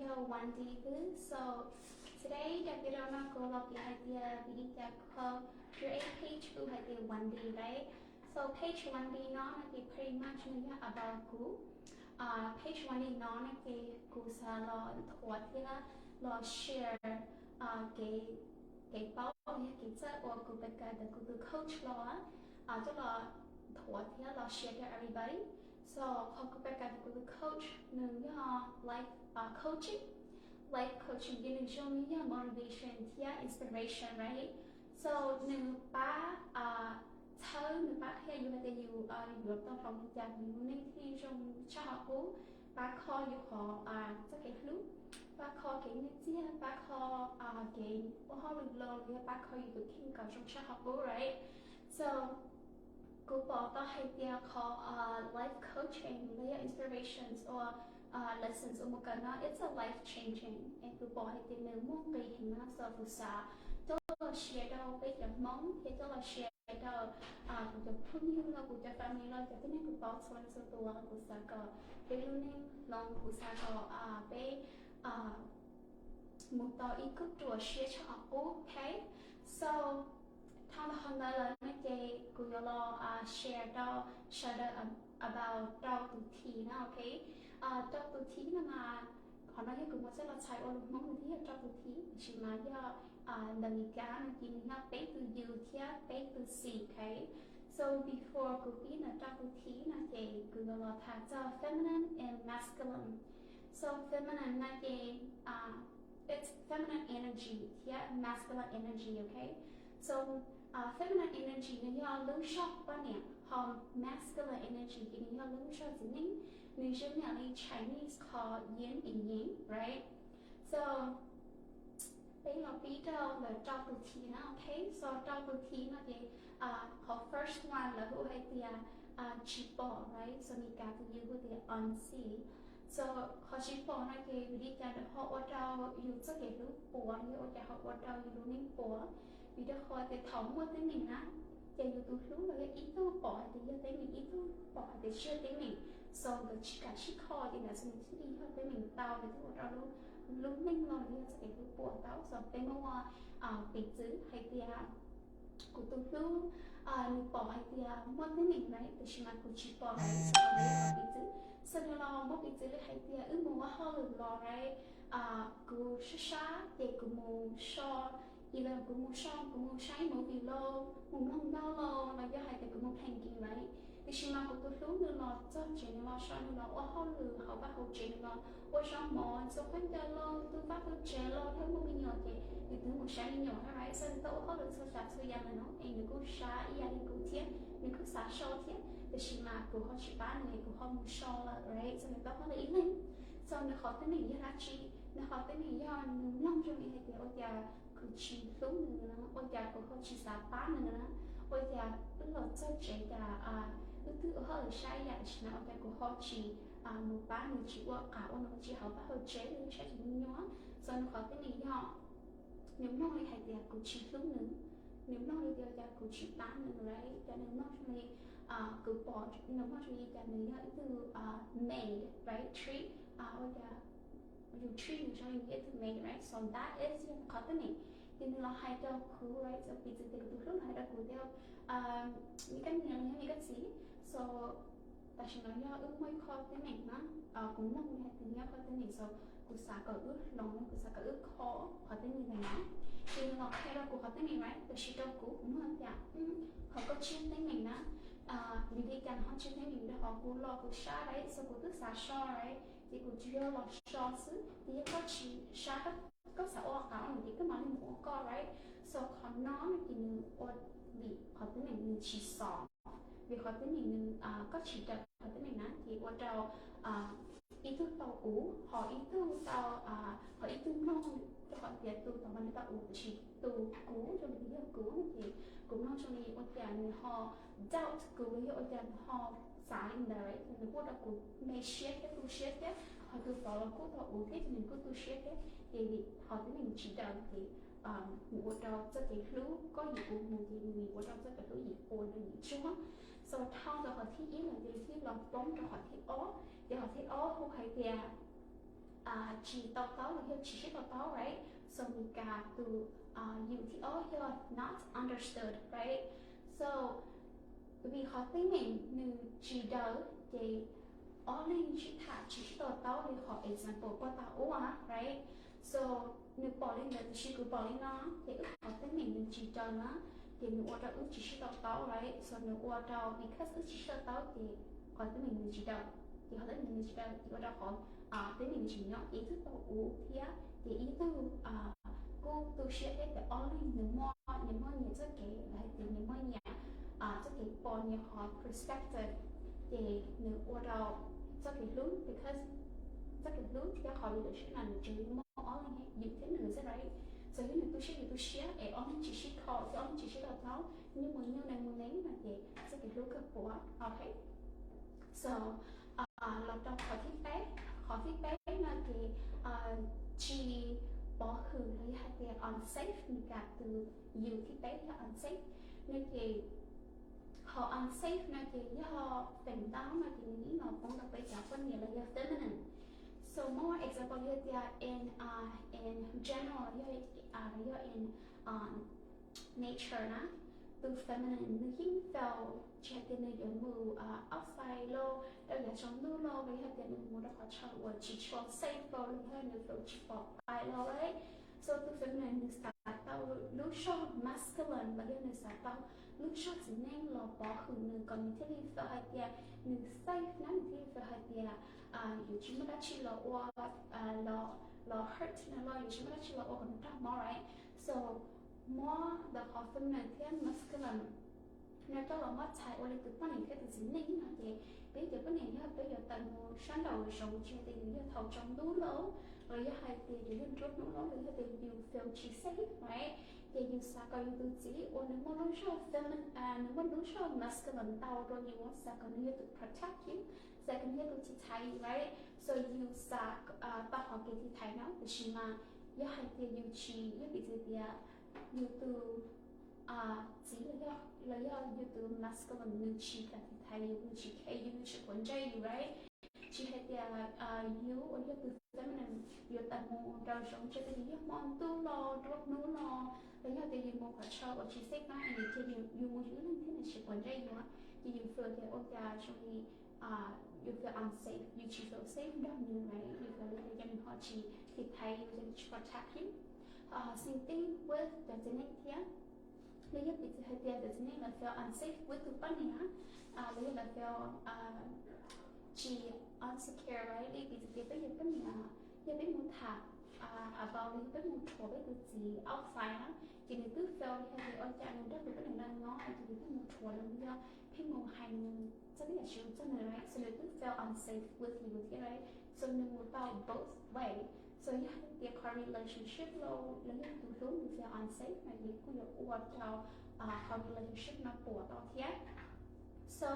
yog Wendy xwb. So today daim video no kuv los piav hais tias vim li cas kho create page hu hais tias Wendy, right? So page Wendy no no ces pretty much nws yog about kuv. Page Wendy no no ces kuv xav los thuav thiab los share kev, kev paub los yog kev txawj uas kuv pab kam ntawm kuv tus coach los coj los thuav thiab los share rau everybody. So qhov kuv pab kam ntawm kuv tus coach nws yog life coaching. Life coaching ces nws zoo li yog motivation thiab inspiration, right? So nws pab txhawb, nws pab qhia yus hais tias yus yuav tau hloov li cas yus lub neej thiaj zoo tshaj qhov qub, pab kho yus qhov txoj kev hlub, pab kho kev nyiaj txiag, pab kho kev ua hauj lwm los yog pab kho yus tus kheej kom zoo tshaj qhov qub, right? So kuv pom tau hais tias qhov life coaching los yog inspirations or lessons uas mus kawm no it's a life changing, es kuv pom hais tias nws muaj nqis heev na. So kuv xav coj los share rau peb cov Hmoob thiab coj los share rau kuv cov phooj ywg los kuv cov family los cov tib neeg kuv paub txhua leej txhua tus, kuv xav kom peb lub neej hloov, kuv xav kom peb mus tau ib kauj ruam siab tshaj qhov qub, okay? So dhau ntawm qhov ntawd lawm no ces kuv yuav los share rau sawv daws about rau tus T no, okay? Rau tus T no mas qhov no yog kuv muab txawj los txhais ua lus Hmoob nws thiaj yog rau tus T, tiam sis mas yog ntawm Meskas no ces nws yog peb tus U thiab peb tus C, okay? So before kuv pib ntawm rau tus T no ces kuv yuav los tham txog feminine and masculine. So feminine no ces it's feminine energy thiab masculine energy, okay? So feminine energy nws yog lub zog poj niam, ho masculine energy ces nws yog lub zog txiv neej. Nws zoo yam li Chinese qhov yin and yang, right? So peb los pib rau ntawm rau tus T na, okay? So rau tus T no ces qhov first one lawv hu hais tias tsis pom, right? So Meskas tus U hu tias unseen. So qhov tsis pom no ces vim li cas ho ua rau yus txoj kev hlub puas, yog ua cas ho ua rau yus lub neej puas? Vim rau qhov tias thaum muaj teeb meem na, ces yus tus hlub los yog ib tug pom hais tias yog teeb meem, ib tug pom hais tias tsis yog teeb meem. So nkawd tsis kam sib kho ces ntawd xwb nws thiaj li yog teeb meem tau, nws thiaj ua rau lub neej los yog txoj kev hlub puas tau. So peb muab ua piv txwv hais tias kuv tus hlub nws pom hais tias muaj teeb meem na, tiam sis mas kuv tsis pom, right? So piv txwv, so nws los muab piv txwv li hais tias wb mus ua hauj lwm los, right? Kuv sab sab ces kuv mus so, either kuv mus so, kuv mus saib movie los, mus mloog nkauj los, los yog hais tias kuv mus playing game, right? Tiam sis mas kuv tus hlub nws los txog tsev, nws los so, nws los ua hauj lwm hauv vaj hauv tsev, nws los ua zaub mov, ntxuav khaub ncaws los, tu vaj tu tsev los, thiab muaj me nyuam ces nws twb mus saib me nyuam, right? So nws tau ua hauj lwm txhua tsav txhua yam ntawm no es nws kuj sab ib yam li kuv thiab, nws kuj xav so thiab. Tiam sis mas kuv ho tsis pab nws, kuv ho mus so lawm, right? So nws tau hauj lwm ib leeg. So nws qhov teeb meem yog dab tsi? Nws qhov teeb meem yog nws mloog zoo li hais tias ua cas kuv tsis hlub nws na, ua cas kuv ho tsis xav pab nws na, ua cas wb los txog tsev cas wb twb ua hauj lwm sab ib yam, tiam sis mas ua cas kuv ho tsis mus pab nws, tsis ua qab ua no, tsis hauv vaj hauv tsev, saib tsis me nyuam. So nws qhov teeb meem yog nws mloog li hais tias kuv tsis hlub nws, nws mloog li tias ua cas kuv tsis pab nws, right? Ces nws mloog zoo li kuv pom, nws mloog zoo li cas nws yog ib tug maid, right? Treat, ua cas yus treat nws zoo li yus yog ib tug maid, right? So that is yog qhov teeb meem. Ces nws los hais rau kuv, right? So piv txwv tias kuv tus hlub los hais rau kuv tias, Meskas niam los yog Meskas txiv, so tam sim no yog wb muaj ib qho teeb meem na, kuv mloog li hais tias nws yog qhov teeb meem, so kuv xav kom wb hloov, kuv xav kom wb kho qhov teeb meem ntawd na. Ces nws los qhia rau kuv qhov teeb meem, right? Tiam sis rau kuv, kuv mloog tias, qhov koj tsis yog teeb meem na, vim li cas ho tsis yog teeb meem? Rau qhov kuv los kuv sab, right? So kuv twb xav so, right? Ces kuv tsuas yog los so xwb. Ces yog koj tsis sab, koj xav ua qab ua no ces koj mam li mus ua koj, right? So qhov no ces nws ua vim qhov teeb meem nws tsis xov, vim qhov teeb meem nws, koj tsis raws qhov teeb meem na ces ua rau ib tug tau uv, ho ib tug tau, ho ib tug mloog rau qhov tias tus tau mas nws tau uv, tiam sis tus kuv, zoo li yog kuv no ces kuv mloog zoo li ua cas nws ho doubt kuv, yog ua cas nws ho xav li ntawd, nws kuj ua rau kuv me siab thiab tu siab thiab, ho tus tod los kuj tau uv thiab ces nws kuj tu siab thiab. Ces vim qhov teeb meem tsis raws ces nws ua rau txoj kev hlub koj yim ua mus ces nws ua rau txoj kev hlub yim ua nws yim tsuag. So dhau ntawm qhov thib ib lawm ces thiaj los poob rau qhov thib ob. Ces qhov thib ob hu hais tias tsis to taub los yog tsis sib to taub, right? So Meskas tus you thib ob yog not understood, right? So vim qhov teeb meem nws tsis daws ces ob leeg sib tham tsis sib to taub li qhov example pog tau ua, right? So nws pom li ntawd tiam sis kuv pom li no, ces wb qhov teeb meem nws tsis daws na, ces nws ua rau wb tsis sib to taub, right? So nws ua rau because wb tsis sib to taub ces qhov teeb meem nws tsis daws, ces qhov teeb meem nws tsis daws ces ua rau qhov teeb meem nws tsis nyob, ces ib tug tau ua thiab ces ib tug kuj tu siab thiab, ces ob leeg nws muaj nyias muaj nyias txoj kev, hais tias nyias muaj nyias txoj kev pom nyias qhov perspective, ces nws ua rau txoj kev hlub, because txoj kev hlub thiab qhov relationship no nws tsis muaj ob leeg, yus thiab nws xwb, right? So yog nws tu siab yus tu siab es ob leeg tsis sib kho thiab ob leeg tsis sib to taub, nyuj mus nyuj, nees mus nees no ces txoj kev hlub kawg puas, ok? So los rau qhov thib peb, qhov thib peb no ces tsis pov hwm los yog hais tias unsafe, Meskas tus you thib peb yog unsafe no ces qhov unsafe no ces yog feem ntau no ces nws yeej los poob rau peb cov poj niam los yog feminine. So muab example yog tias in in general yog yog in nature na, tus feminine nws yeej feel, tsis hais tias nws yuav mus outside los rau yav tsaus ntuj los, los yog tias nws mus rau qhov chaw uas tsis tshua safe los, los yog nws feel tsis pom pais los, so tus feminine nws xav tau lub zog masculine los yog nws xav tau lub zog txiv neej los pov hwm nws kom nws thiaj li feel hais tias nws safe na, nws thiaj li feel hais tias yuav tsis muaj dab tsi los ua, los hurt nws los yuav tsis muaj dab tsi los ua kom nws raug mob, right? So muab ntawm qhov feminine thiab masculine no coj los muab txhais ua li tus poj niam thiab tus txiv neej no ces peb cov poj niam yog peb yuav tawm mus sab nraum zoov, tsis hais tias yus yog thaum tsaus ntuj los, los yog hais tias yus yog nruab hnub los, los yog tias yus feel tsis safe, right? Ces yus xav kom yus tus txiv uas nws muaj lub zog feminine, nws muaj lub zog masculine ntau dua yus, xav kom nws yog tus protect yus, xav kom nws yog tus tiv thaiv yus, right? So yus xav tau qhov kev tiv thaiv no, tiam sis mas yog hais tias yus tsis, yog piv txwv tias yus tus txiv los yog yus tus masculine nws tsis kam tiv thaiv yus, nws tsis care yus, nws tsis quav ntsej yus, right? Tsis hais tias yus uas yog tus feminine yuav tawm mus rau zoov, tsis hais tias yog hmo ntuj los nruab hnub los, los yog tias yus mus qhov chaw uas tsis safe no es ces yus mus yus ib leeg thiab nws tsis quav ntsej yus, ces yus feel tias ua cas zoo li yus feel unsafe, yus tsis feel safe nrog nws, right? Yus feel li cas nws ho tsis tiv thaiv yus, ces nws tsis protect yus. Same thing with cov txiv neej thiab. Los yog piv txwv hais tias cov txiv neej lawv feel unsafe with tus poj niam, los yog lawv feel tsis insecure, right? Li piv txwv tias peb yog poj niam, yog peb mus tham about, los yog peb mus rhuav peb tus txiv outside na, ces nws twb feel li hais tias ua cas nws nrog tus poj niam no nyob, ces nws pheej mus rhuav nws, yog pheej mus hais nws txog tej yam tsis zoo txog nws, right? So nws twb feel unsafe with yus thiab, right? So nws mus tau both way. So yog hais tias qhov relationship los, los yog tus hlub nws feel unsafe no ces kuj yuav ua rau qhov relationship no puas tau thiab. So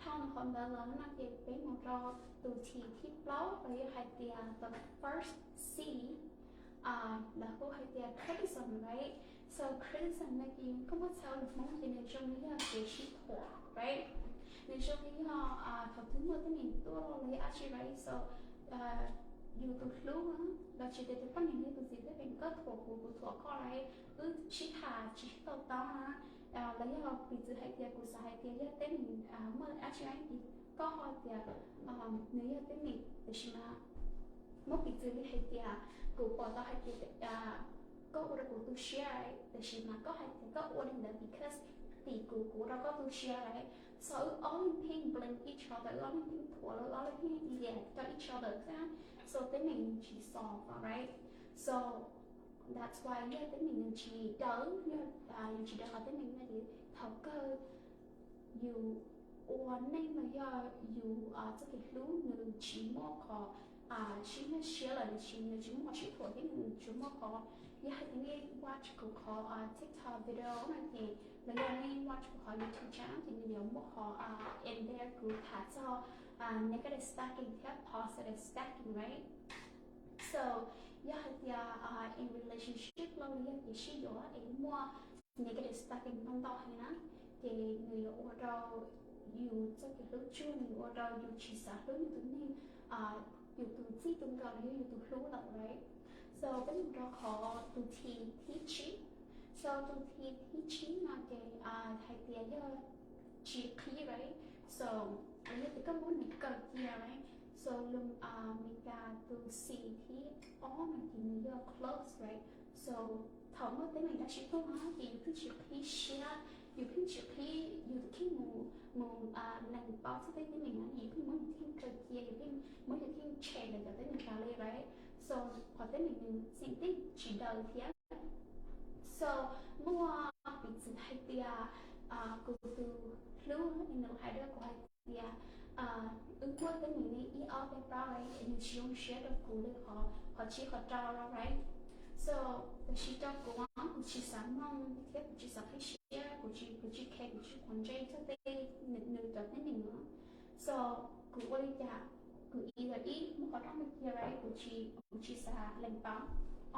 dhau qhov ntawd los no ces peb mus rau tus thim thib plaub los yog hais tias the first C, lawv hu hais tias criticism, right? So criticism no ces koj muab txhais ua lus Hmoob ces nws zoo li yog kev sib thuam, right? Nws zoo li yog thaum twg muaj teeb meem tuaj los yog dab tsi, right? So yus tus hlub los tsis hais tus poj niam, yus tus txiv, tej pheej koj thuam kuv, kuv thuam koj, right? Wb sib tham tsis sib to taub na, los yog piv txwv hais tias kuv xav hais tias yog teeb meem muaj dab tsi, right? Koj ho tias nws yog teeb meem, tiam sis mas muab piv txwv li hais tias kuv pom tau hais tias koj ua rau kuv tu siab, tiam sis mas koj hais tias koj ua li ntawd because tim kuv, kuv ua rau koj tu siab, right? So wb ob leeg pheej blame each other, wb ob leeg pheej thuam, wb ob leeg pheej liam rau each other xwb, so teeb meem nws tsis solve, right? So that's why yog teeb meem nws tsis daws, yog yus tsis daws qhov teeb meem no ces thaum kawg yus ua neej los yog yus txoj kev hlub nws tsis muaj qhov sib nyiag siab lawm, nws tsis, nws tsis muaj qhov sib thuam thiab nws tsis muaj qhov, yog hais tias nej watch kuv qhov TikTok video no ces los yog nej watch kuv qhov YouTube channel ces nws yuav muaj qhov in there kuv tham txog negative stacking thiab positive stacking, right? So yog hais tias in relationship los yog tias sib yuav es muaj negative stacking ntau ntau heev na, ces nws yuav ua rau yus txoj kev hlub tsuag, nws yuav ua rau yus tsis xav hlub yus tus neeg, yus tus txij tus nkawm los yog yus tus hlub lawm, right? So peb mus rau qhov tus thim thib tsib. So tus thim thib tsib no ces hais tias yog tsis qhib, right? So yog tias koj muab nws kaw cia, right? So lus Meskas tus xim thib ob no ces nws yog close, right? So thaum muaj teeb meem dab tsi tuaj no ces yus pheej tsis qhib siab, yus pheej tsis qhib, yus pheej mus mus lees paub txog tej teeb meem no, yus pheej muab yus theej kaw cia, yus pheej muab yus theej tshem ntawm cov teeb meem tas li, right? So qhov teeb meem nws tseem tsis daws thiab. So muaj piv txwv hais tias kuv tus hlub nws hais rau kuv hais tias wb muaj teeb meem li ib ob peb plaub, right? Nws tsis zoo siab rau kuv li qhov, qhov tsib qhov rau, right? So tam sim no kuv, kuv tsis xav mloog thiab kuv tsis xav qhib siab, kuv tsis, kuv tsis care, kuv tsis quav ntsej txog tej nws cov teeb meem no. So kuv ua li cas? Kuv either ib, muab qhov rooj cia, right? Kuv tsis, kuv tsis xav lees paub.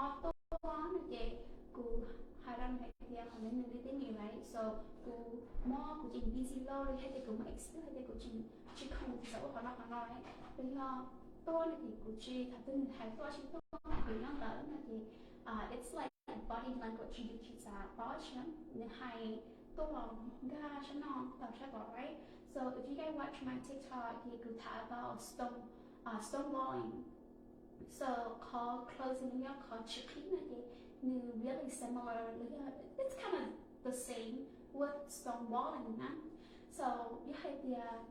Ob, tuaj no ces kuv hais rau nws hais tias qhov ntawd nws li teeb meem, right? So kuv muab kuv cev busy loj li hais tias kuv muab excuse hais tias kuv tsis, tsis khoom, tsis xav ua qhov no qhov no, right? Los yog tuaj no ces kuv tsis, thaum twg nws hais tuaj tsis tuaj kuv nyob ntawd no ces it's like body language, yus tsis xav paub tsis, nws hais tuaj los nkag sab no tau sab tod, right? So if you guys watch my TikTok ces kuv tham about stone, stonewalling. So qhov closing no yog qhov tsis qhib no ces nws really similar, it's kind of the same with stonewalling na. So yog hais tias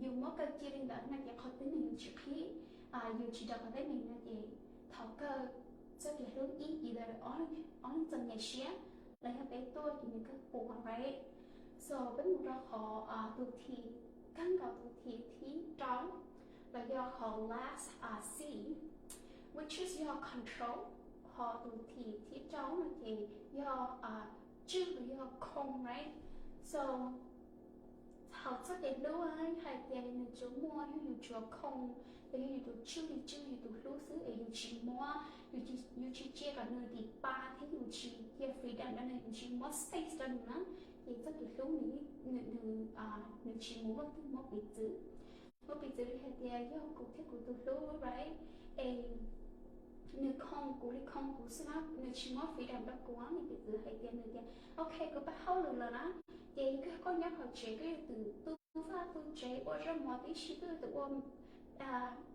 yus muab kaw cia li ntawd no ces qhov teeb meem yus tsis qhib, yus tsis daws qhov teeb meem no ces thaum kawg txoj kev hlub ib, either ob leeg txom nyem siab los yog peb tuaj ces nws kawg puas, right? So peb mus rau qhov tus thim, kawg nkaus tus thim thib rau, los yog qhov last C, which is yog control. Qhov tus thim thib rau no ces yog tswj los yog khoo, right? So thaum txoj kev hlub hais tias nws tsuas muaj yog yus tsuas khoo, los yog yus tus tswj li tswj yus tus hlub xwb es yus tsis muab, yus tsis cia kom nws dim pa thiab yus tsis cia freedom rau nws, yus tsis muab space rau nws na, ces txoj kev hlub nws, nws, nws tsis mus luaj twg. Muaj piv txwv, muaj piv txwv li hais tias yog kuv thiab kuv tus hlub, right? Es nws khoo kuv li khoo kuv xwb na, nws tsis muab freedom rau kuv, muaj piv txwv hais tias nws tias ok, kuv pab hauj lwm lawm na, ces koj nyob hauv tsev koj yuav tsum tu vaj tu tsev, ua zaub mov tib si, koj yuav tsum ua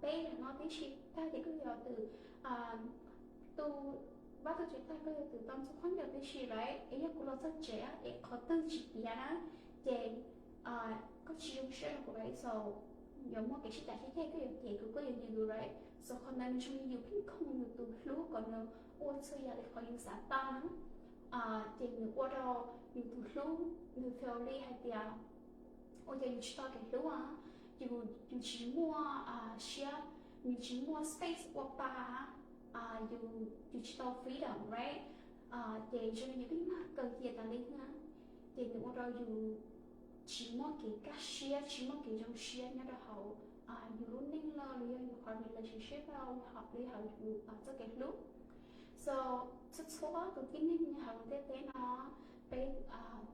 peb yam no tib si, tag ces koj yuav tsum tu vaj tu tsev tag koj yuav tsum tau ntxuag khaub ncaws tib si, right? Es yog kuv los txog tsev es qhov twg tsis tiav na, ces koj tsis zoo siab rau kuv, right? So yuav muaj kev sib cav sib ceg, koj yuav cem kuv, koj yuav nyiam kuv, right? So qhov ntawd nws zoo li yus pheej khoo yus tus hlub kom nws ua txhua yam li qhov yus xav tau na. Ces nws ua rau yus tus hlub nws feel li hais tias ua cas yus tsis tau kev hlub, yus, yus tsis muaj siab, yus tsis muaj space ua pa, yus, yus tsis tau freedom, right? Ces zoo li yus pheej mag kaw cia tas li na. Ces nws ua rau yus tsis muaj kev kaj siab, tsis muaj kev zoo siab nyob rau hauv yus lub neej los los yog yus qhov relationship li hauv yus txoj kev hlub. So txhua txhua tus tib neeg nyob hauv lub ntiaj teb no, peb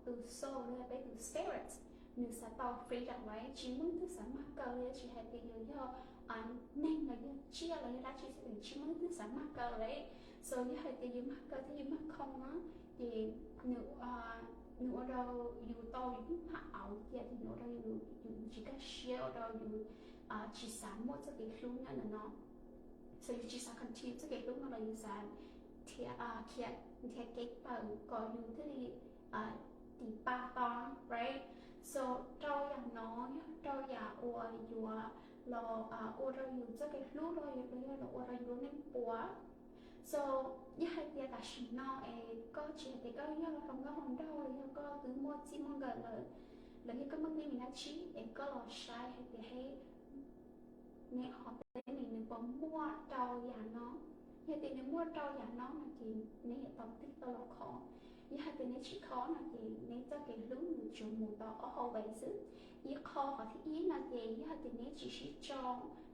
tus soul los yog peb tus spirit, nws xav tau freedom, right? Tsis muaj leej twg xav mag kaw li, tsis hais tias yus yog neeg los yog tsiaj los yog dab tsi xwb, tsis muaj leej twg xav mag kaw li. So yog hais tias yus mag kaw thiab yus mag khoo na, ces nws, nws ua rau yus tau yus lub hma auv cia, ces nws ua rau yus, yus tsis kaj siab, ua rau yus tsis xav muaj txoj kev hlub nyob ntawm no. So yus tsis xav continue txoj kev hlub no los yus xav nrhiav, nrhiav kev pawm kom yus thiaj li dim pa to, right? So rau yam no yog rau yam uas yuav los ua rau yus txoj kev hlub los yog los ua rau yus lub neej puas. So yog hais tias tam sim no es koj tsis hais tias koj yog hluas nkauj hluas nraug los yog koj twb muaj txij muaj nkawm lawm, los yog koj muaj teeb meem dab tsi es koj los saib hais tias, hey, neb qhov teeb meem nws puas muaj rau yam no? Yog tias nws muaj rau yam no no ces neb yuav tau tig tau los kho. Yog hais tias neb tsis kho no ces neb txoj kev hlub nws tsuas mus tau ob hauv vees xwb. Ib qho, qhov thib ib no ces yog hais tias neb tsis sib tso,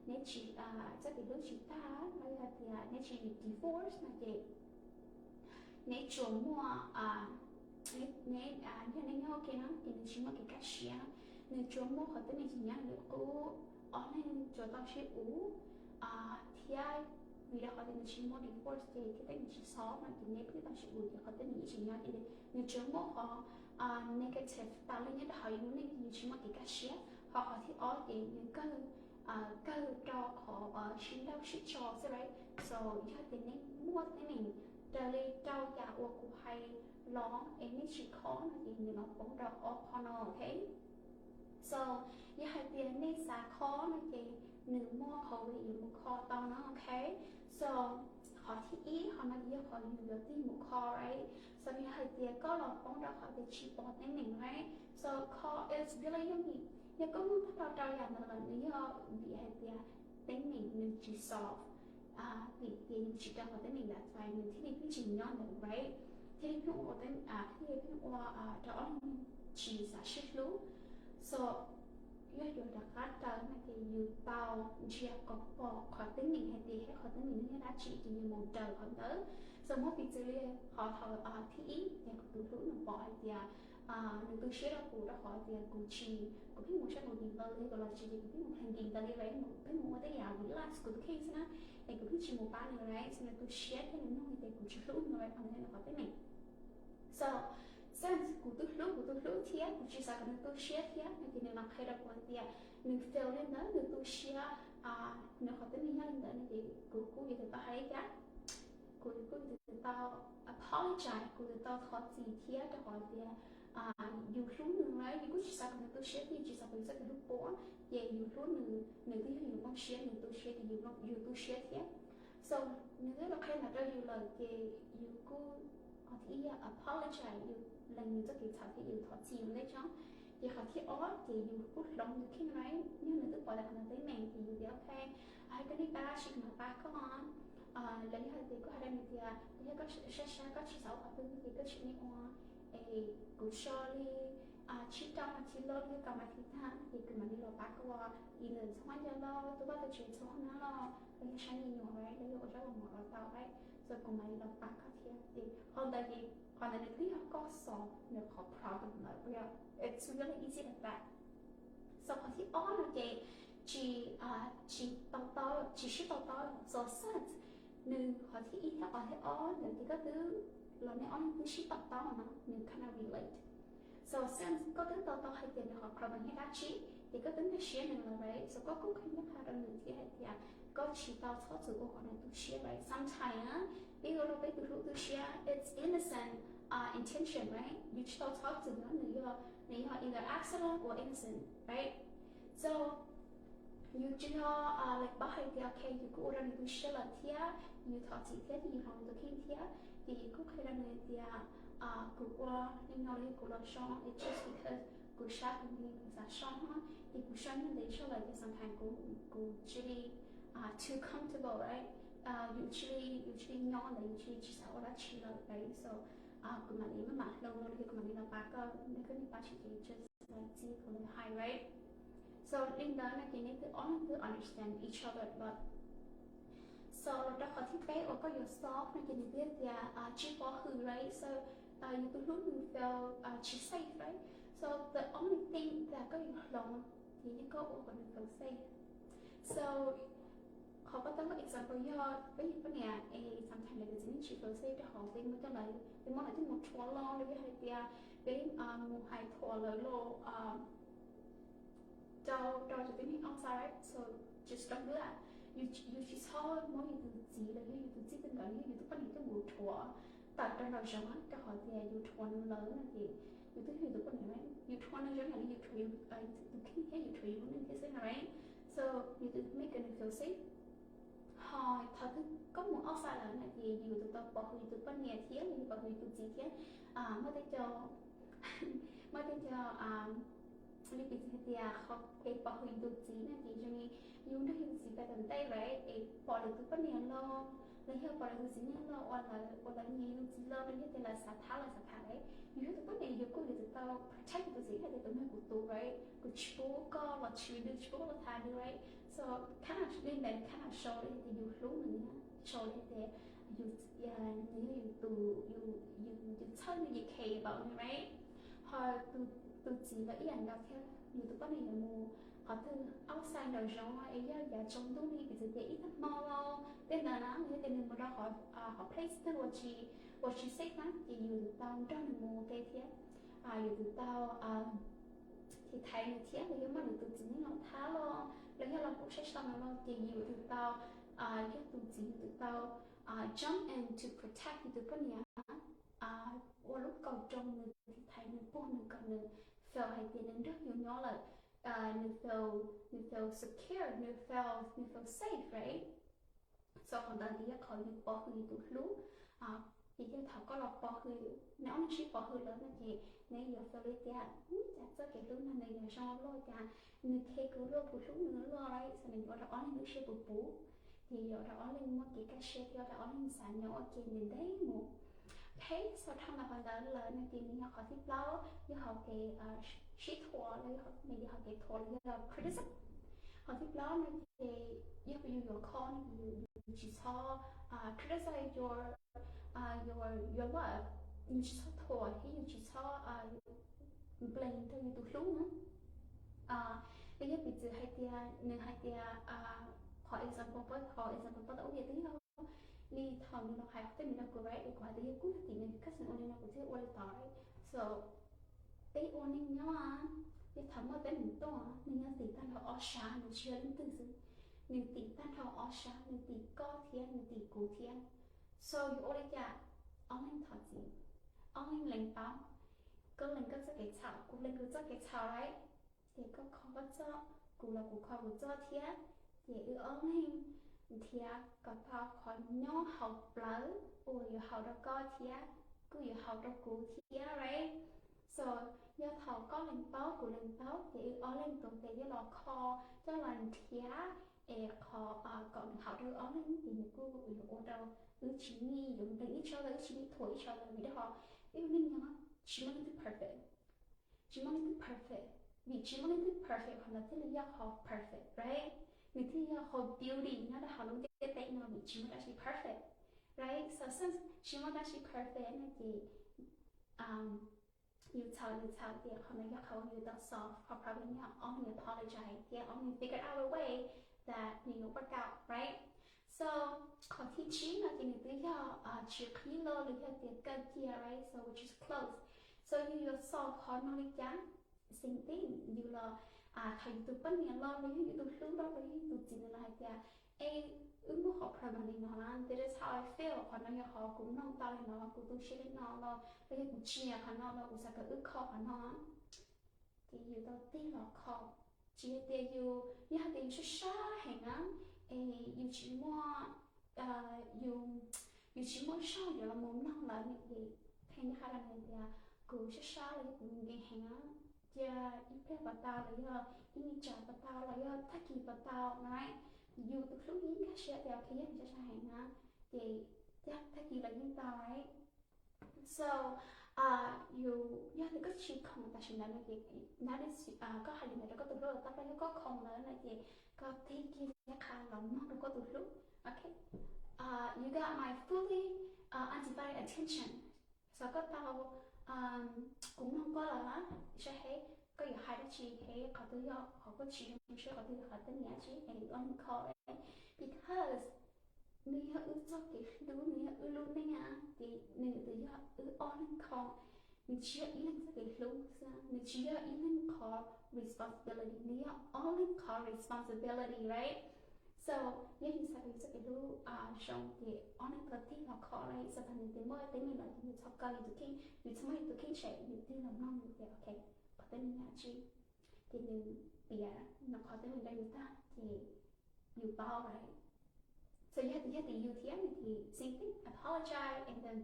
neb tsis, txoj kev hlub tsis tag, los yog hais tias neb tsis divorce no ces neb tsuas muaj, neb, yog neb nyob ua ke no ces nws tsis muaj kev kaj siab, nws tsuas muaj qhov teeb meem tsis nyob nws qub, ob leeg tsuas tau sib uv, thiab vim rau qhov tias nws tsis muaj divorce ces thiab teeb meem tsis xov no ces neb pheej tau sib ua ces qhov teeb meem yeej tsis nyob ces nws tsuas muaj qhov negative tas li nyob rau hauv yus lub neej, yus tsis muaj kev kaj siab. Ho qhov thib ob ces nws kawg, kawg rau qhov sib nrauj sib tso xwb, right? So yog tias neb muaj teeb meem raws li rau yam uas kuv hais los es nej tsis kho no ces nws los poob rau ob qho no, ok? So yog hais tias nej xav kho no ces nws muaj qhov uas yuav mus kho tau no, ok? So qhov thib ib qhov no yog qhov yus yuav tig mus kho, right? So yog hais tias koj los poob rau qhov tias tsis pom teeb meem, right? So kho it's really yog vim yog koj muaj tag nrho rau yam ntawd los nws yog vim hais tias teeb meem nws tsis solve, vim tias yus tsis rau qhov teeb meem ntawd, nws thiaj li pheej tsis nyob ntawd, right? Thiaj li pheej ua, thiaj li pheej ua rau ob leeg tsis xav sib hlub. So yog yuav rov qab raws no ces yus tau ntsia kom pom qhov teeb meem hais tias qhov teeb meem nws yog dab tsi ces yus mus raws qhov ntawd. So muab piv txwv li qhov thib ib ces kuv tus hlub nws pom hais tias nws tu siab rau kuv rau qhov tias kuv tsis, kuv pheej mus sab mus nkim ntawd li, kuv los tsis ces kuv pheej mus nkim ntawd li, right? Kuv pheej mus ua tej yam relax kuv tus kheej xwb na, es kuv pheej tsis mus pab nws, right? So nws tu siab thiab nws nug hais tias kuv tsis hlub nws, right? Qhov ntawd yog nws qhov teeb meem. So since kuv twb hlub kuv tus hlub thiab kuv tsis xav kom nws tu siab thiab no ces nws mam qhia rau kuv hais tias nws feel li ntawd, nws tu siab, nws qhov teeb meem yog li ntawd no ces kuv kuj yuav tsum tau hais li cas, kuv kuj yuav tsum tau apologize, kuv yuav tsum tau thov txim thiab rau qhov tias yus hlub nws, right? Yus kuj tsis xav kom nws tu siab thiab yus tsis xav kom yus txoj kev hlub puas, ces yus hlub nws, nws twb yog yus nplooj siab, nws tu siab ces yus tu siab thiab. So nws twb los qhia ntawd rau yus lawm ces yus kuj, qhov thib ib yog apologize, yus lees nws txoj kev txhaum thiab yus thov txim ua ntej tso. Ces qhov thib ob ces yus kuj hloov yus kheej, right? Yog nws twb pom tau qhov ntawd teeb meem ces yus tias ok, hais koj niam pab sis kuv mam pab koj. Los yog hais tias kuj hais rau nws tias yog koj sab sab koj tsis xav ua qhov twg ces koj tsis ua, es kuv so li tsib rau mas thiv los li kaum mas thiv tag ces kuv mam li los pab koj, either txog vaj ncauj los, tus vaj tus tsev txog hauv no los, los yog saib me nyuam, right? Los yog ua zaub ua mov los tau, right? So kuv mam li los pab koj thiab. Ces qhov ntawd ces qhov ntawd nws twb yog koj solve nws qhov problem lawm, it's really easy like that. So qhov thib ob no ces tsis, tsis tau taub, tsis sib tau taub. So since nws qhov thib ib thiab qhov thib ob ntawd ces koj twb, los nej ob leeg twb sib tau taub no, nws kind of relate. So since koj twb tau taub hais tias nws qhov problem yog dab tsi, ces koj twb nkag siab nws lawm, right? So koj kuj qhia rau nws thiab hais tias koj tsis tau txhob txwm ua kom nws tu siab, right? Sometimes na, peb ua rau peb tus hlub tu siab, it's innocent intention, right? Yus tsis tau txhob txwm no, nws yog, nws yog either accident or innocent, right? So yus tsis yog, like, paub hais tias ok, yus kuj ua rau nws tu siab lawm thiab yus thov txim thiab yus hloov nws tus kheej thiab, ces yus kuj qhia rau nws tias kuv ua li no los yog kuv los zoo, it's just because kuv sab kuv nqi kuv xav so, ces kuv so nyob ntawd so lawm ces sometimes kuv, kuv cia li too comfortable, right? Yus cia li, yus cia li nyob ntawd, yus cia li tsis xav ua dab tsi lawm, right? So kuv mam li maj mam hloov no los yog kuv mam li los pab koj, neb koj niam pab tsis ces just like txij kuv li hais, right? So li ntawd no ces neb twb ob leeg twb understand each other lawm. So los rau qhov thib peb uas koj yuav solve no ces nws twb tias tsis pov hwm, right? So yus tus hlub nws feel tsis safe, right? So the only thing that koj yuav hloov ces yog koj ua kom nws feel safe. So qhov pab tab example yog peb yog poj niam es sometimes lawv tus txiv neej tsis feel safe rau hauv peb muab coj lawv, peb muab lawv coj mus rhuav los los yog hais tias peb mus hais thuam lawv los rau, rau cov tib neeg outside, right? So just don't do that. Yus tsis txhob muab yus tus txiv los yog yus tus txij tus nkawm los yog yus tus poj niam coj mus rhuav tawm rau nraum zoov, rau qhov tias yus rhuav nws lawm no ces yus twb yog yus tus poj niam, yus rhuav nws zoo yam li yus rhuav yus tus kheej thiab yus rhuav yus lub neej thiab xwb no, right? So yus twb make nws feel safe. Ho thaum twg koj mus outside lawm no ces yus yuav tsum tau pov hwm yus tus poj niam thiab yus pov hwm yus tus txiv thiab. Muaj tej co, muaj tej co li piv txwv hais tias qhov kev pov hwm yus tus txiv no ces zoo li yus nrog yus tus txiv pais tom ntej, right? Es pom lwm tus poj niam los los yog pom lwm tus txiv neej los uas lawv, uas lawv nyiam yus tus txiv los los yog tias lawv xav thab, lawv xav tham, right? Yus yog tus poj niam yus kuj yuav tsum tau protect yus tus txiv hais tias tus no yog kuv tus, right? Kuv tsis pub koj los tswv nws, tsis pub koj los tham nws, right? So kind of li ntawd kind of show li hais tias yus hlub nws, show li hais tias yus, nws yog yus tus, yus, yus txhawj nws, yus care about nws, right? Ho tus txiv los ib yam nkaus thiab, yus tus poj niam yuav mus qhov twg outside nraum zoov es yog yav tsaus ntuj li, piv txwv tias ib tag hmo los tej ntawd na, yog tias nws mus rau qhov, qhov place twg uas tsis, uas tsis safe na, ces yus tau nrog nws mus ua ke thiab, yus tau thaiv nws thiab, los yog muab nws tus txiv neej los thab los, los yog los pum saib sau nws los, ces yus tau, yog tus txiv yus tau jump in to protect yus tus poj niam, ua lub kaum roo nws, thaiv nws, puag nws kom nws feel hais tias nws nrog yus nyob lawm, nws feel, nws feel secure, nws feel, nws feel safe, right? So qhov ntawd yog qhov yus pov hwm yus tus hlub. Ces yog thaum koj los pov hwm, neb ob leeg sib pov hwm lawm no ces neb yuav feel li tias, cas txoj kev hlub no nws yuav zoo luaj, cas nws qhia kuv luaj, kuv hlub nws luaj, right? So nws yuav ua rau ob leeg lub siab puv puv, ces yuav ua rau ob leeg muaj kev kaj siab thiab ua rau ob leeg xav nyob ua ke ntev ntev mus. Okay, so dhau ntawm qhov ntawd lawm no ces nws yog qhov thib plaub, yog hauv kev sib thuam los, nws yog hauv kev thuam los yog criticism. Qhov thib plaub no ces yog yus yuav kho no ces yus tsis txhob criticize your, your, your love, yus tsis txhob thuam thiab yus tsis txhob blame rau yus tus hlub na. Los yog piv txwv hais tias nws hais tias, qhov example, qhov example pab tau ub yam twg yog li thaum nws los hais tej me no kuv, right, kuv hais tias yog kuv yog tim nws cousin ua li no kuv thiaj ua li tod, right? So peb ua neej nyob, yog thaum muaj teeb meem tuaj nws yog tim tag nrho ob sab, nws tsis yog leej twg xwb, nws tim tag nrho ob sab, nws tim koj thiab nws tim kuv thiab. So yuav ua li cas? Ob leeg thov txim, ob leeg lees paub, koj lees koj txoj kev txhaum, kuv lees kuv txoj kev txhaum, right? Ces koj kho koj txoj, kuv los kuv kho kuv txoj thiab. Ces wb ob leeg nrhiav kom tau qhov nyob haum plawv uas yuav haum rau koj thiab kuj yuav haum rau kuv thiab, right? So yog thaum koj lees paub kuv lees paub ces wb ob leeg tuav tes coj los kho, coj los nrhiav es qhov kom nws haum rau wb ob leeg ces nws kuj yuav ua rau wb tsis need, yuav blame each other, wb tsis need thuam each other, vim rau qhov wb neej nyob tsis muaj leej twg perfect. Tsis muaj leej twg perfect, vim tsis muaj leej twg perfect qhov ntawd thiaj li yog qhov perfect, right? Nws thiaj yog qhov beauty nyob rau hauv lub ntiaj teb no, vim tsis muaj dab tsi perfect, right? So since tsis muaj dab tsi perfect no ces yus txhaum yus txhaum tias qhov ntawd yog qhov uas yus tau solve, qhov problem yog only apologize thiab only figure out a way that nws yuav work out, right? So qhov thib tsib no ces nws twb yog tsis qhib loj los yog tias kaw cia, right? So which is close. So yus yuav solve qhov no li cas? Same thing, yus los, thaum yus tus poj niam los los yog yus tus hlub los los yog yus tus txiv los hais tias, es wb muaj qhov problem li no na, this is how I feel, qhov no yog qhov kuv mloog tau li no, kuv tu siab li no los los yog kuv tsis nyiam qhov no los kuv xav kom wb kho qhov no, ces yus tau tig los kho. Tsis yog tias yus, yog hais tias yus sab sab heev na, es yus tsis muaj, yus, yus tsis muaj zog yuav los mus mloog lawv ne, ces pheej nyob qha rau nws tias kuv sab sab los yog kuv nkees heev na, cia ib pliag puas tau los yog ib me tsam puas tau los yog tag kis puas tau na. Yus tus hlub yeej nkag siab tias ok yog nws sab sab heev na, ces tag kis los yeej tau, right? So yus, yog tias koj tsis khoom tam sim ntawd no ces koj hais li ntawd rau koj tus hlub los tau, los yog koj khoom lawm no ces koj tig kiag nyob qha los mloog rau koj tus hlub. Ok, you got my fully undivided attention. So koj tau, kuv mloog koj lawm, saib seb koj yuav hais dab tsi, qhov twg yog qhov koj tsis zoo siab, qhov twg yog qhov teeb meem dab tsi, es wb ob leeg kho. Because nws yog wb txoj kev hlub, nws yog wb lub neej, ces nws tus yog wb ob leeg kho. Nws tsis yog ib leeg txoj kev hlub xwb, nws tsis yog ib leeg qhov responsibility, nws yog ob leeg qhov responsibility, right? So yog yus xav kom yus txoj kev hlub zoo ces ob leeg tau tig los kho, right? So thaum nws tias muaj teeb meem los ces yus txhob kaw yus tus kheej, yus txhob muab yus tus kheej tshem, yus tig los mloog nws tias ok, qhov teeb meem yog dab tsi, ces nws piav nws qhov teeb meem rau yus tag ces yus paub, right? So yog tias, yog tias yus thiab nws ces same thing, apologize and then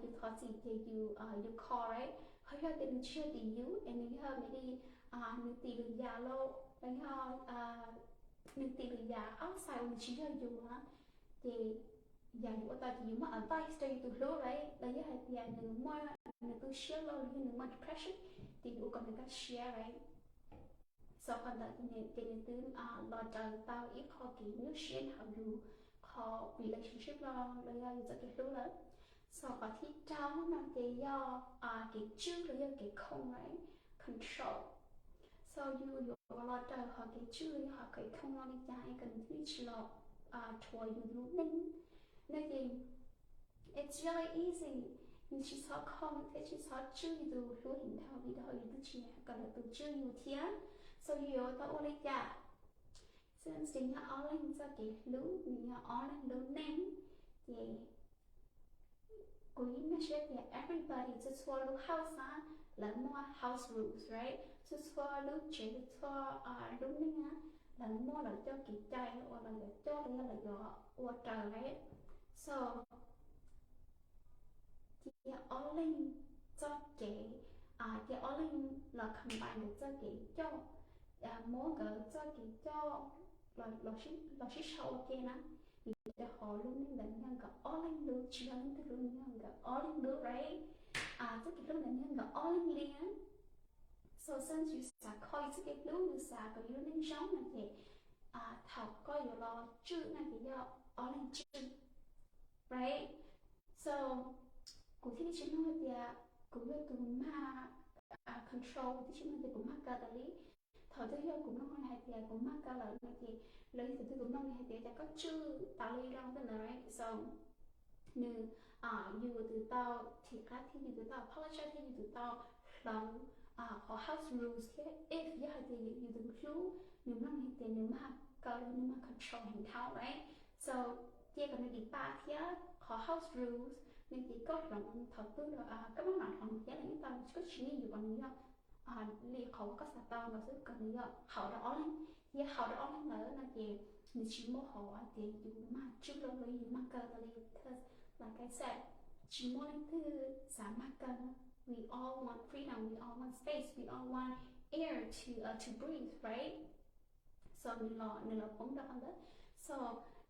yus thov txim ces yus, yus kho, right? Ho yog tias nws tsis yog tim yus es nws yog maybe nws tim lwm yam los los yog nws tim lwm yam outside uas nws tsis yog yus na, ces yam yus ua tau ces yus muab advice rau yus tus hlub, right? Los yog hais tias nws muaj, nws tu siab los los yog nws muaj depression, ces yus ua kom nws kaj siab, right? So qhov ntawd ces nws twb los raws tau ib qho kev nyuaj siab hauv yus qhov relationship los los yog yus txoj kev hlub lawm. So qhov thib rau no ces yog kev tswj los yog kev khoom, right? Control. So yus yuav los raws hom kev tswj los yog hom kev khoo no li cas es kom nws thiaj li tsis los rhuav yus lub neej no ces it's really easy. Nws tsis txhob khoo thiab tsis txhob tswj yus tus hlub heev dhau li dhau yus twb tsis kom lawv tus tswj yus thiab. So yus yuav tau ua li cas? Since nws yog ob leeg txoj kev hlub, nws yog ob leeg lub neej, ces kuv yeej nkag siab tias everybody, txhua txhua lub house na, lawv muaj house rules, right? Txhua txhua lub tsev, txhua lub neej na, lawv muaj lawv cov kev cai uas lawv yuav coj los yog lawv yuav ua raws, right? So cia ob leeg txoj kev, cia ob leeg los combine nkawd txoj kev coj, muab nkawd txoj kev coj los sib sau ua ke na. Vim rau qhov lub neej ntawd yog nkawd ob leeg lub, tsis yog leej twg lub, yog nkawd ob leeg lub, right? Txoj kev hlub ntawd yog nkawd ob leeg li. So since yus xav kho yus txoj kev hlub, yus xav kom yus lub neej zoo no ces thaum koj yuav los tswj no ces yog ob leeg tswj, right? So kuv thiaj li tsis mloog hais tias kuv yog tus mag control, kuv thiaj tsis mloog tias kuv mag kaw tas li. Thaum twg yog kuv mloog hais tias kuv mag kaw lawm no ces, los yog thaum twg kuv mloog hais tias cas koj tswj tas li los tej ntawd, right? So nws, yus tus tau thim qab thiab yus tus tau apologize thiab yus tus tau hloov qhov house rules thiab. If yog hais tias yus tus hlub nws mloog hais tias nws mag kaw, nws mag control heev dhau, right? So cia kom nws dim pam thiab qhov house rules no ces koj hloov thaum twg los koj maj mam hloov thiab, los yeej tau, koj tsis need yuav kom nws yog li qhov uas koj xav tau los xwb, kom nws yog haum rau ob leeg. Yog haum rau ob leeg lawm no ces nws tsis muaj qhov hais tias yus mag tswj los yus mag kaw tas li, because like I said, tsis muaj leej twg xav mag kaw. We all want freedom, we all want space, we all want air to, uh, to breathe, right? So nws los, nws los poob rau qhov ntawd. So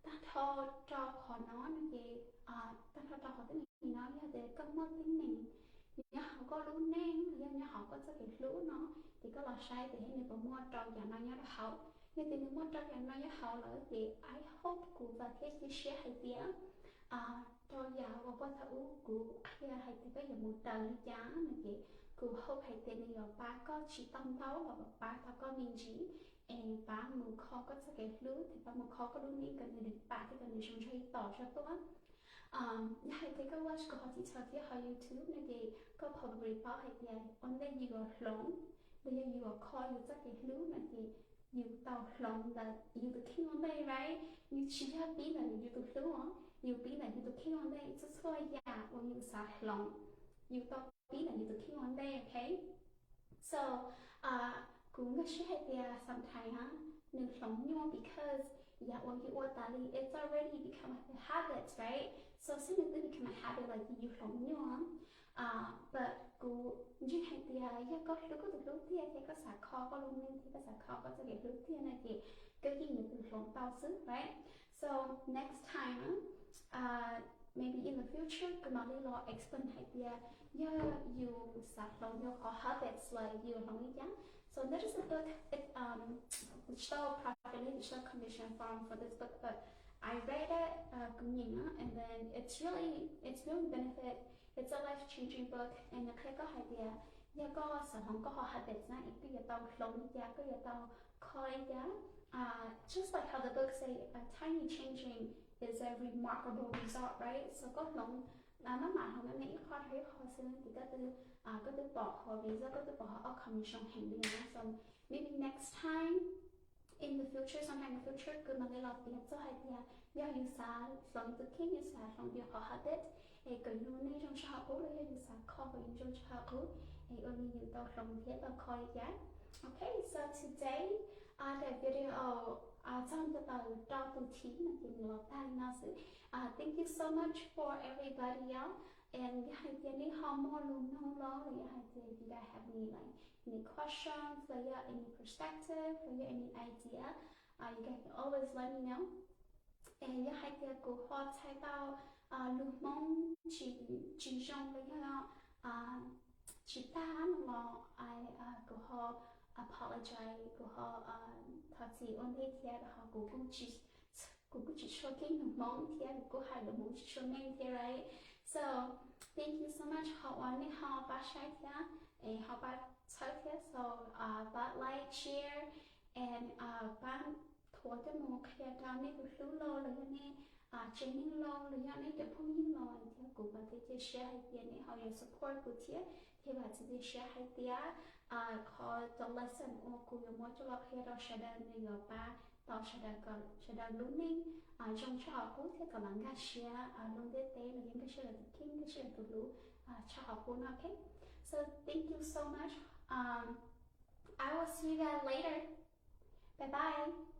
tag nrho rau qhov no no ces, tag nrho rau qhov teeb meem no yog tias koj muaj teeb meem nyob hauv koj lub neej los yog nyob hauv koj txoj kev hlub no, ces koj los saib tias nws puas muaj rau yam no nyob rau hauv. Yog tias nws muaj rau yam no nyob hauv lawm ces I hope, kuv vam thiab cia siab hais tias rau yam uas koj thaum ub kuv qhia hais tias koj yuav mus raws li cas no ces kuv hope hais tias nws yuav pab koj tsis tau ntau los pab tau koj me ntsis, es pab mus kho koj txoj kev hlub thiab pab mus kho koj lub neej kom nws dim pam thiab kom nws zoo ntseg ib tom zog tuaj. Yog hais tias koj watch kuv qhov TikTok thiab qhov YouTube no ces koj probably paub hais tias ua ntej yus yuav hloov los yog yus yuav kho yus txoj kev hlub no ces yus tau hloov ntawm yus tus kheej ua ntej, right? Yus tsis yog pib ntawm yus tus hlub os, yus pib ntawm yus tus kheej ua ntej. Txhua txhua yam uas yus xav hloov, yus tau pib ntawm yus tus kheej ua ntej, ok? So kuv nkag siab hais tias sometimes na, nws hloov nyuaj because yam uas yus ua tas li, it's already become a habit, right? So since nws twb become a habit lawm ces yus hloov nyuaj. But kuv ntseeg hais tias yog koj hlub koj tus hlub tiag thiab koj xav kho koj lub neej thiab koj xav kho koj txoj kev hlub tiag no ces koj yeej yuav tsum hloov tau xwb, right? So next time, maybe in the future, kuv mam li los explain hais tias yog yus xav hloov yus qhov habits lawm yus hloov li cas. So this is a book, um, digital profit, digital commission farm for this book, but I read it, uh, kuv nyeem na, and then it's really, it's really benefit, it's a life changing book, and nws qhia koj hais tias yog koj xav hloov koj qhov habits na es koj yuav tau hloov li cas, koj yuav tau kho li cas. Just like how the book say, a tiny changing is a remarkable result, right? So koj hloov, maj mam hloov me me ib qho rau ib qho xwb ces koj twb, koj twb pom qhov result, koj twb pom qhov outcome zoo heev li na. So maybe next time in the future, sometime in the future, kuv mam li los piav txog hais tias yog yus xav hloov yus tus kheej, yus xav hloov yus qhov habit es kom yus lub neej zoo tshaj qhov qub, los yog yus xav kho kom yus zoo tshaj qhov qub es ua li yus tau hloov thiab tau kho li cas. Okay, so today, uh, daim video, uh, txog ntua rau tus thib no ces nws los tag li no xwb. Uh, thank you so much for everybody, y'all. And yog hais tias nej ho muaj lus nug los, los yog hais tias if you guys have any, like, any questions, los yog any perspective, los yog any idea, uh, you guys can always let me know. Es yog hais tias kuv ho txhais tau lus Hmoob tsis zoo los yog tsis tag no los kuv ho apologize, kuv ho thov txim ua ntej thiab, ho kuv kuj tsis, kuv kuj tsis tshua keej lus Hmoob thiab kuv kuj hais lus Hmoob tsis tshua meej thiab, right? So thank you so much qhov uas nej ho pab saib thiab. Es ho pab txhawb thiab, so pab like, share, and pab thuav coj mus qhia rau nej tus hlub los los yog nej tsev neeg los los yog nej cov phooj ywg los thiab, kuv vam thiab cia siab hais tias nej ho yuav support kuv thiab, thiab vam thiab cia siab hais tias qhov cov lesson uas kuv yuav muab coj los qhia rau sawv daws nws yuav pab tau sawv daws kom sawv daws lub neej zoo tshaj qhov qub thiab kom lawv nkag siab lub ntiaj teb los yog nkag siab lawv tus kheej, nkag siab lawv tus hlub tshaj qhov qub no, ok? So thank you so much. I will see you guys later. Bye bye.